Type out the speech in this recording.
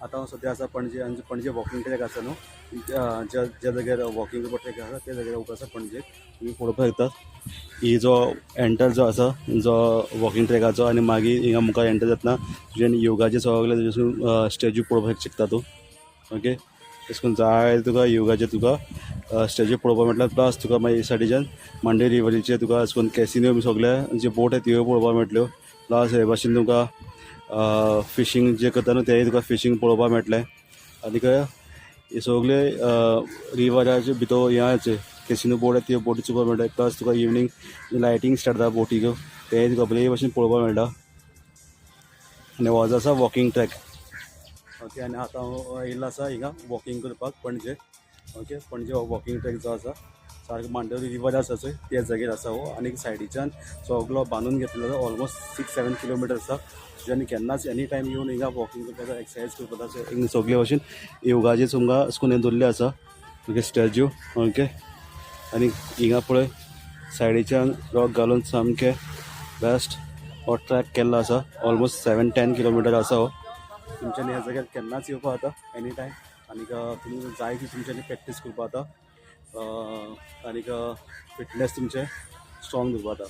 आतां हांव सद्या आसा पणजे आनी पणजे वॉकिंग ट्रॅक आसा न्हू, ज्या ज्या जाग्यार वॉकिंग करपा ट्रॅक आसा त्या जाग्यार उबो आसा पणजे. तुमी पळोवपाक शकतात ही जो एंटर जो आसा जो वॉकिंग ट्रॅकाचो आनी मागीर हिंगा मुखार एंटर जातना तुज्यान योगाचे सगळे स्टॅच्यू पळोवपाक शकता तूं. ओके, तशें करून जाय तुका योगाचे तुका स्टॅच्यू पळोवपाक मेळटा. प्लस तुका मागीर सायडीच्यान मांडवी रिवरीचे तुका अशें करून कॅसिनो बी सगळे जे बोट आहा त्यो पळोवपाक मेळटल्यो. प्लस हे भाशेन तुका फिशींग जे करता न्हू तेय तुका फिशींग पळोवपाक मेळटलें. आनीक हे सगळे रिवराचे भितर हें कॅसिनो बोट आहा त्यो बोटी चोवपाक मेळटा. प्लस तुका इवनींग लायटींग स्टार्ट जाता बोटीक, तेय तुका बरे भाशेन पळोवपाक मेळटा. आनी हो जो आसा वॉकिंग ट्रॅक. ओके, आनी आतां हांव येयल्लो आसा हिंगा वॉकिंग करपाक पणजे. ओके, पणजे हो वॉकिंग ट्रॅक जो आसा सारको मांडवी रिवर आसा चोय त्या जाग्यार आसा हो. आनी सायडीच्यान सगलो बांदून घेतलेलो आसा. ऑलमोस्ट 6-7 किलोमिटर आसा. तुज्यानी केन्नाच एनी टायम येवन हिंगा वॉकिंग करपाक, एक्सरसायज करपाक जाता. हिंगा सगळे भाशेन योगाचे तुमकां अशें करून दवरले आसा. Okay, statue. ओके, आनी हिंगा पळय सायडीच्यान रॉक घालून सामकें बेस्ट हो ट्रॅक केल्लो आसा. ऑलमोस्ट 7-10 किलोमिटर आसा हो. तुमच्यांनी ह्या जाग्यार केन्नाच येवपा जाता एनी टायम. आनीक तुमी जाय ती तुमच्यांनी प्रॅक्टीस करपा जाता आनीक फिटनेस तुमचें स्ट्रॉंग दवरपा जाता.